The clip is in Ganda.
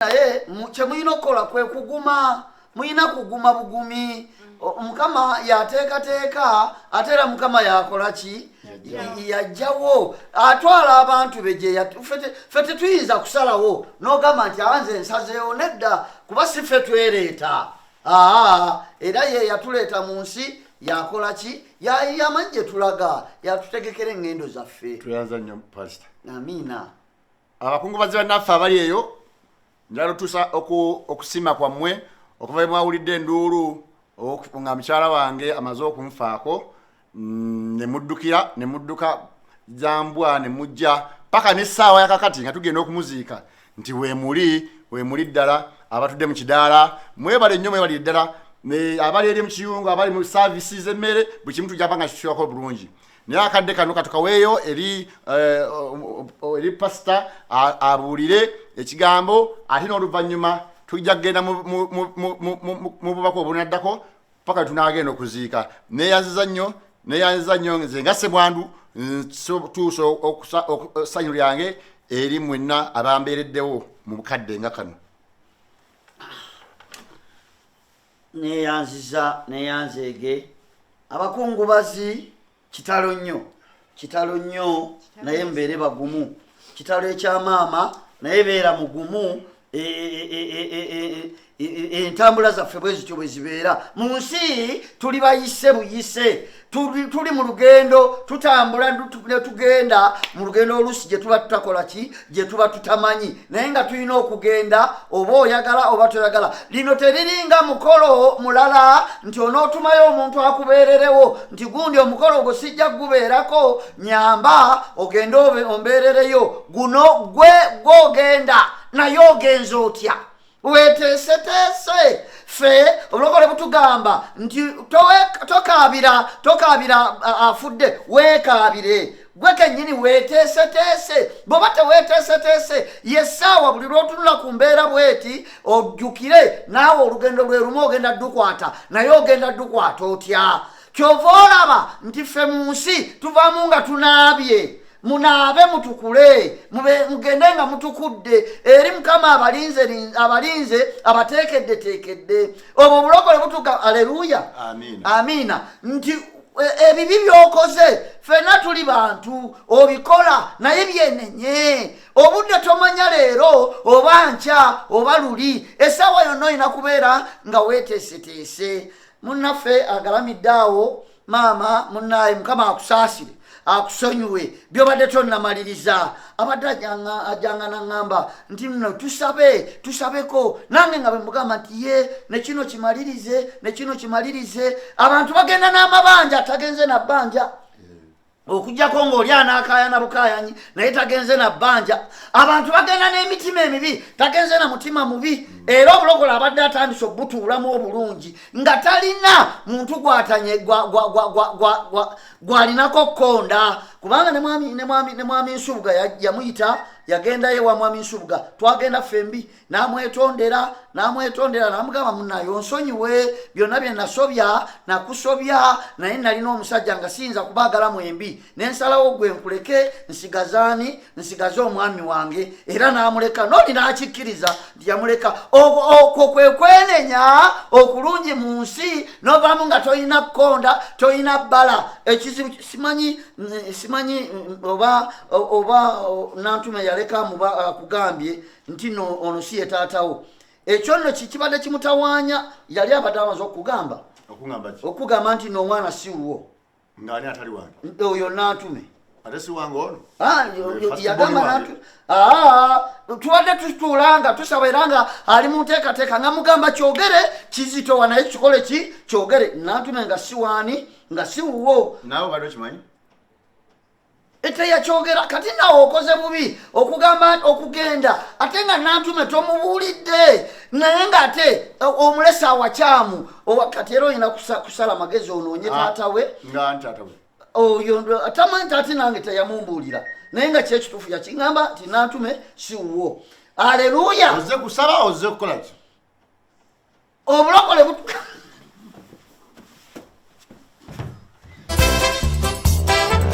Naye kye mulina okukola kwe kuguma, mulina kuguma bugumi. Mukama yateekateeka, ate era Mukama yakola ki? Yajjawo, atwala abantu be gye ffe tetuyinza kusalawo n'ogamba nti anze nsazeewo. Nedda, kuba si ffe twereeta. Aa, era ye yatuleeta mu nsi, yakola ki? Yamanyi gye tulaga, yatutegekera eŋŋendo zaffe. Tweyanza nnyo, Pasita. Amiina. Abakungubazi bannaffe abali eyo, njagala otuusa okusiima kwammwe okuva bwe mwawulidde enduulu nga mukyala wange amaze okunfaako, ne muddukira, ne mudduka zambwa, ne mujja paka n'essaawa yakakati nga tugenda okumuziika, nti weemuli, weemuli ddala. Abatudde mu kidaala, mwebale nnyo, mwebalire ddala. Abali eri mu kiyungu, abali mu service z'emmere, buli kimu tujja nga kikiwako bulungi. Naye akadde kano katukaweeyo eri pasita abuulire ekigambo, ate n'oluvannyuma tujja kugenda mu bubaka obunaddako paka tunaagenda okuziika. Neeyanziza nnyo, neeyanziza nnyo. Nze nga Ssemwandu tuusa essanyu lyange eri mwenna abambeereddewo mu bukadde nga kano. Neeyanziza, neeyanzeege abakungubazi. Kitalo nnyo, kitalo nnyo, naye mubeere bagumu. Kitalo ekyamaama, naye beera mugumu. Entambula zaffe bwe zityo bwe zibeera mu nsi. Tuli bayise buyise, tuli mu lugendo, tutambula ne tugenda mu lugendo oluusi gye tuba tutakola ki, gye tuba tutamanyi, naye nga tulina okugenda, oba oyagala oba toyagala. Lino teriringa mukolo mulala nti onootumayo omuntu akubeererewo nti gundi omukolo ogwo sijja kugubeerako, nyamba ogende ombeerereyo. Guno gwe gwogenda, naye ogenza otya? Weteeseteese. Ffe obulokole butugamba nti tokaabira afudde, weekaabire gwe kennyini, weeteeseteese. Bw'oba teweeteeseteese, yessaawa buli lw'otunula ku mbeera bweti ojjukire naawe olugendo lwe lumu ogenda ddukwata, naye ogenda ddukwata otya? Kyova olaba nti ffe mu nsi tuvaamu nga tunaabye. Munaabe, mutukule, mugende nga mutukudde eri Mukama abalinze, abateekeddeteekedde. Obwo obulokole butuga. Aleluya, amiina. Nti ebibi by'okoze, ffenna tuli bantu, obikola, naye byenenye. Obudde tomanya leero oba nkya oba luli, essaawa yonna olina kubeera nga weeteeseteese. Munnaffe agalamidde awo, maama munnaye, Mukama akusaasire, akusonyiwe byobadde tonnamaliriza. Abadde ajanga naŋŋamba nti nno tusabe, tusabeko nange, nga bwe mugamba nti ye ne kino kimalirize, ne kino kimalirize. Abantu bagenda n'amabanja, tagenze na bbanja, okuggyako ng'oli anaakaayana bukaayanyi, naye tagenze na bbanja. Abantu bagenda n'emitima emibi, tagenze na mutima mubi. Era obulokole abadde atandise obutuulamu obulungi, nga talina muntu gwatanye gwalinako kkonda, kubanga ne mwami Nsubuga yamuyita, yagendayo ewa mwami Nsubuga, twagenda ffembi, n'amwetondera, n'amwetondera, n'amugamba, "Munaye, onsonyiwe byonna bye nasobya, nakusobya, naye nalina omusajja nga siyinza kubaagala mwembi, nensalawo gwe nkuleke, nsigazaani, nsigaze omwami wange." Era n'amuleka, noli n'akikkiriza nti yamuleka. Okwo kwe kwenenya okulungi mu nsi, novaamu nga tolina kkonda, tolina bbala. Ekizibu simanyi oba Nantume yaleka muba akugambye nti no ono si ye taatawo. Ekyo nno kikibadde kimutawaanya, yali abadde amaze okugamba. Okugamba ki? Okugamba nti n'omwana si wuwo. Ng'ani atali wange? Oyo Nantume. Ate si wange ono? Ah, First yagamba born wange. Tubadde tutuula nga tusaba, era nga ali mu nteekateeka, nga mugamba kyogere, kizitowa, naye kikole ki, kyogere. Nantume nga si waani, nga si wuwo. Naawe obadde okimanyi? Teyakyogera. Kati nawe okoze bubi okugamba okugenda ate nga Nantume tomubuulidde, naye ng'ate omulesa awakyamu. Kati era olina kusala magezi onoonye taata we. Nga nti taata we? Oyo tamanyi ate nange teyamumbuulira, naye nga kyekituufu yakiŋŋamba nti Nantume si wuwo. Aleluya. Ozze kusaba, ozze kukola ki? Obulokole